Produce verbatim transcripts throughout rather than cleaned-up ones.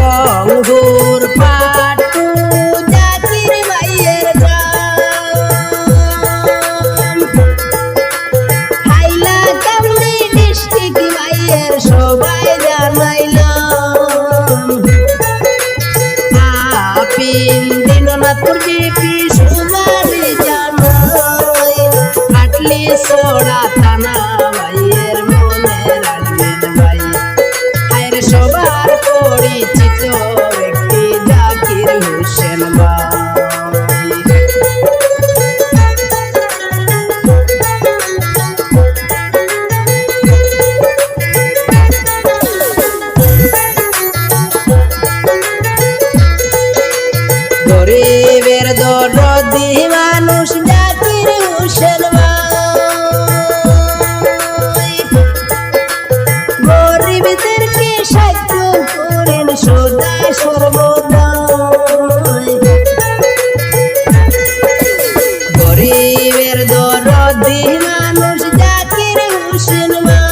রংপুর পাট্টু জাকির ভাইয়ের গান। হাইলাকান্দি ডিস্ট্রিক্ট ভাইয়ের সবাই জানাইলাম। আপিল দিননাথপুর জিপি সবাই জানাই। আটলি ছড়া থানা ভাইয়ের মনে রাখবেন ভাই। আরে সবার পরিচিত ব্যক্তি জাকির হোসেন ভাই। গরিবের দরদি মানুষ জাকির হোসেন ভাই। গরিবদেরকে সাহায্য করেন সদা সর্বদা। গরিবের দরদি মানুষ জাকির হোসেন ভাই।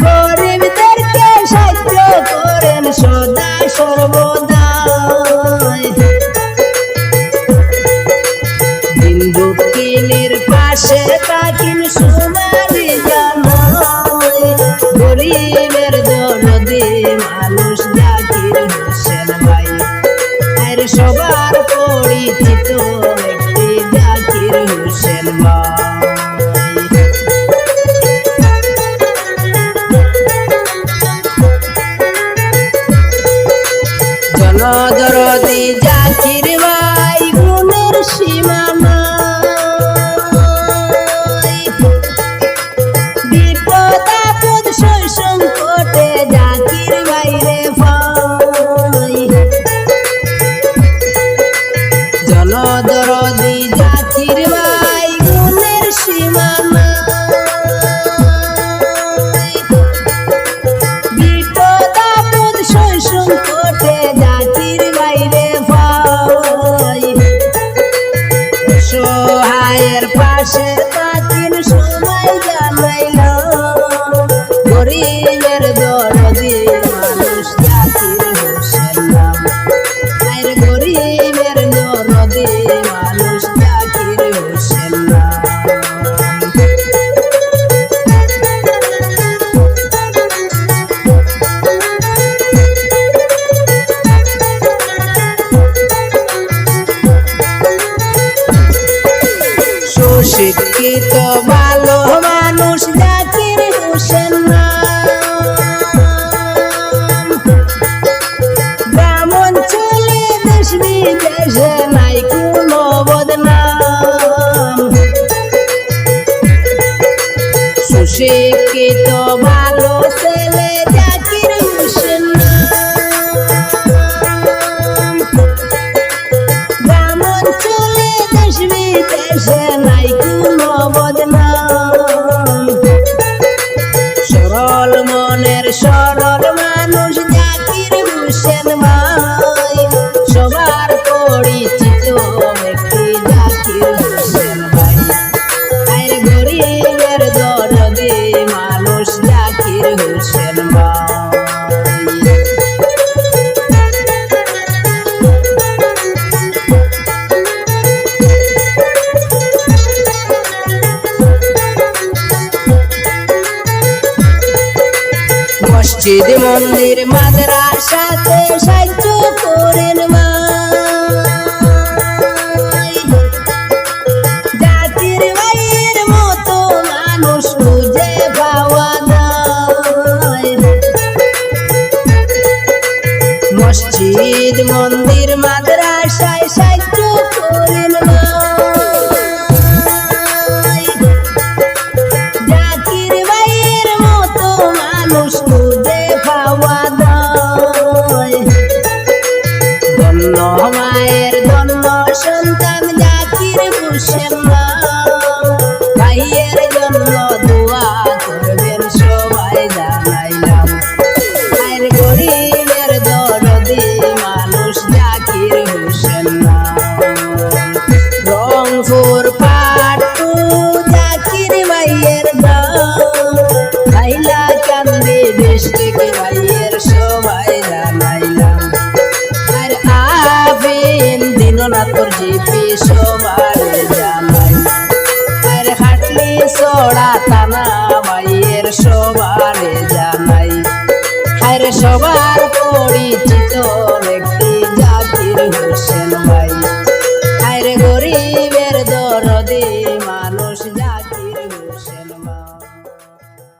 গরিবদেরকে সাহায্য করেন সদা সর্বদা। দিন দুঃখিনীর পাশে থাকেন সবাই জানাই। গরিবের দরদি মানুষ জাকির হোসেন ভাই। আর সবার পরিচিত ব্যক্তি জাকির হোসেন ভাই। জনদরদি জাকির ভাই গুণের সীমা নাই। বিপদ আপদ সয় সংকটে জাকির ভাইরে পাই। জনদরদি জাকির ভাই গুণের সীমা নাই। বিপদ আপদ সয় সংকটে জাকির ভাইরে পাই। অসহায়ের পাশে থাকেন সবাই জানাইলাম। গরিবের দরদি মানুষ জাকির হোসেন নাম। আর গরিবের দরদি মানুষ জাকির হোসেন নাম। সুশিক্ষিত ভালো মানুষ জাকির হোসেন নাম। গ্রাম অঞ্চলে দেশ বিদেশে নাই কোনো বদনাম। সুশিক্ষিত ভালো ছেলে জাকির হোসেন নাম। গ্রাম অঞ্চলে দেশ বিদেশে নাই কোনো বদনাম। সরল মনের সরল মানুষ জাকির হোসেন ভাই। সবার পরিচিত ব্যক্তি জাকির হোসেন ভাই। আর গরিবের দরদি মানুষ জাকির হোসেন ভাই। মসজিদ মন্দির মাদ্রাসাতে সাহায্য করেন ভাই। জাকির ভাইয়ের মতো মানুষ খুঁজে পাওয়া যায়। মসজিদ মন্দির মাদ্রাসায় সাহায্য করেন ভাই। জাকির ভাইয়ের মতো মানুষ খুঁজে পাওয়া যায়। ধন্য মায়ের ধন্য সন্তান জাকির হোসেন নাম। ভাইয়ের জন্য দোয়া করবেন সবাই জানাইলাম। আর গরিবের দরদি মানুষ জাকির ডিস্ট্রিক্ট ভাইয়ের সবাই জানাইলাম। আর আফিন দিননাথর জিপি সবারে জানাই। আর হাটলি ছড়া থানা ভাইয়ের সবারে জানাই। আর সবাই